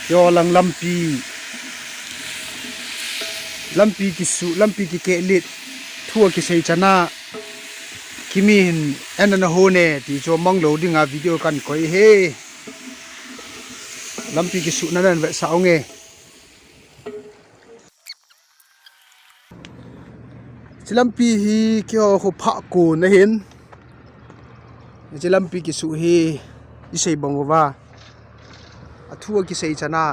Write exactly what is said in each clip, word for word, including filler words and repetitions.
Jolang lampi, lampi kisu, lampi kikehlit, thu akisei chana, kimi hin an ana hon e, ti chu mang lou dinga video kan koi e. Lampi kisuna nan vetsah u nge. Hiche lampi hi keiho kho phah kon ahin. Hiche lampi kisu hi isei bang uva, athu akisei chana,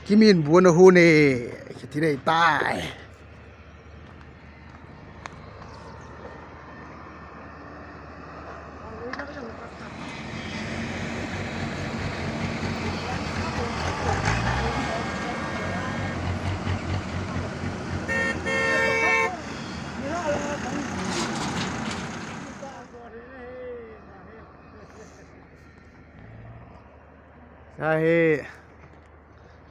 kimi hin bu ana hon e, kiti nei tai. Ahi.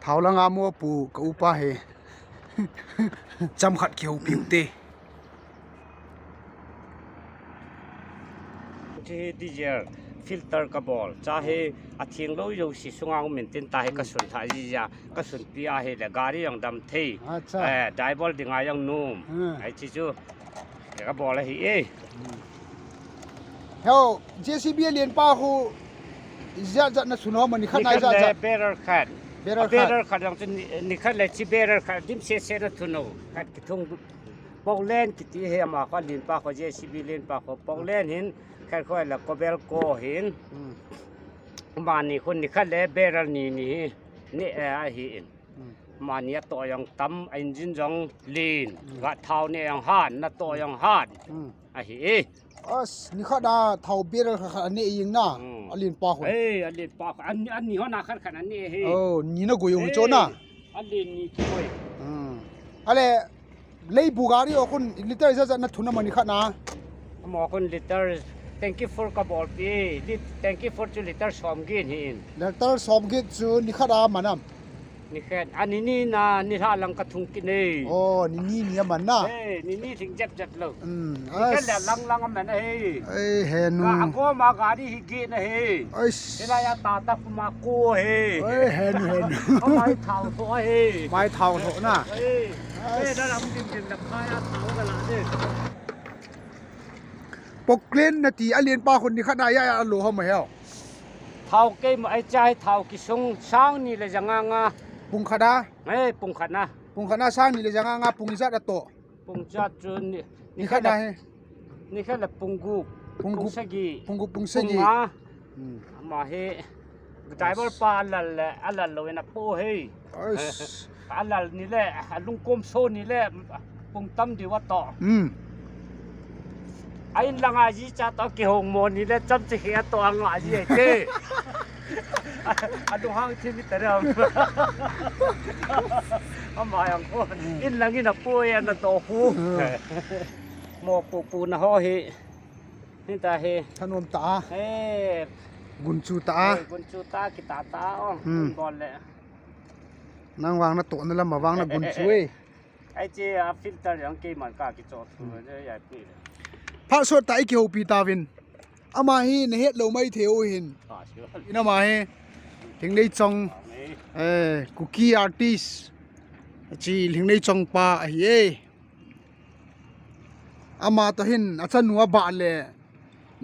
Thao langa mo pu ka upa hi. Chomkhat kihoupi u te. Hiche hi diesel filter kabol. Cha hi atheng lou jouse sunga um intin, ta hi kasun thah jia, kasunpi ahile gari jong dam thei. Acha. Eh, driver dinga jong nom. Hmm. Hiche chu kabol ahi e. Hmm. Heo, J C B alen pa khu ijat jat na sun hom, nikhat na ijat jat. Barrel khat. Barrel khat. Barrel khat jong chu ni, nikhat le hiche barrel khat dimset set na thun u. Khat kithung Portland kiti hi ama kho alen pa kho, J C B alen pa kho. Portland hin khat kho le Kobelco hin. Hmm. Amani khu nikhat le barrel ni ni hi. Ni, eh, ahi in. Hmm. Amani atoh jong tam, a engine jong len. Hmm. Ga thao ne jong han, natoh jong han. Hmm. Ahi e. As, nikhat a thao barrel khat khat ane jeng na. Hmm. Alen pa khu. Eh, alen pa khu. An, ani hon a khat khat ane hi. Oh, ni na goi jong chu na. Eh, alen ni kigoi. Hmm. Ale, leibu gari ho khun liter ijat jat na thun a, amani khat na? Amaho khun liter, tanky full kabolpi, lit-, tanky full chu liter somget ahi in. Liter somget chu nikhat a man am? Nikhat, ani ni na, nilhah lang kathung kit e. Oh, ni ni ni a man na? Eh, ni ni lhing jep jep lou. Hmm, nikhat le as lang lang a man ahi. Ei, henu. Ka agom a gari hi get ahi. Ais. Hilai a tata puma ko ahi. Ei, henu, henu. Amai thao tho ahi. Mai thao tho na. Ei. Ais. Ei, da lam dim dim da kaya thao ka la de. Portland nati alen pa khun nikhat na ijat ijat alo hom heo? Thao keima, hiche hi thao kisung sang ni le ja nga nga. Pung khat a? Eh, pung khat na. Pung khat na sang ni le ja nga nga, pung ijat atoh? Pung ijat chu ni, nikhat na hi. Nikhat le pung gup, pung gup, pung sagi, pung gup, pung sagi. Pung nga. Hmm. Ama hi driver pa alal le, alal lou in apo e. Ais. Alal ni le, alungkom so ni le, pung tam diu atoh. Hmm. A in langa ji cha toh kihong mo ni le, chomcha hi atoh anga ji e te. Alunghang thim i ta ram. Ama jong ko. Hmm. In lang in apo e, ana toh khu. Hmm. Mo pu pu na ho hi. Hita hi. Thanom ta a. Eh. Gunchu ta a. Eh, gunchu ta, kita ta o. Hmm. Bol le. Nang vang natohna lam a vang nagunchu e. Hiche a filter jong keiman kakicho thu, hmm, je ya pi le. Phat sot tah a ikihoupi tauvin. Ama hi nahet lou maithei u hin. Ah, sure. Ina ama hi. Lhingneichong. Ah, eh, Kuki artist. Hiche Lhingneichong pa ahi e. Ama toh hin achanu abah le.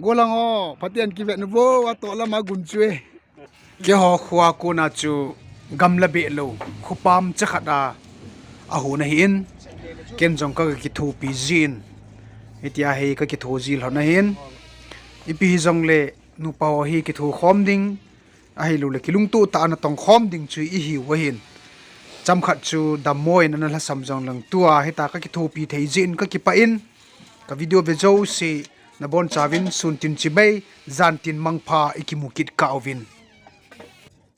Golang o, Pathen kivet nu vo, atoh lama gunchu e. Keiho khoa kona chu gamla behlou, khopam chakhat a, ahung ahin, ken jong ka, kakithopi jin. Hitia hi kakitho ji lhon ahin. Ipi hijongle, nupa ho hi kitho khom ding, ahilouleh kilungto tah a natong khom ding chu ihiu ahin. Chomkhat chu dammo in ana lhasam jong lang tua, hitia kakithopi thei jin kakipah in, ka video ve jouse nabonchauvin sun tin chibai, jan tin mangpha, ikimu kit kah uvin.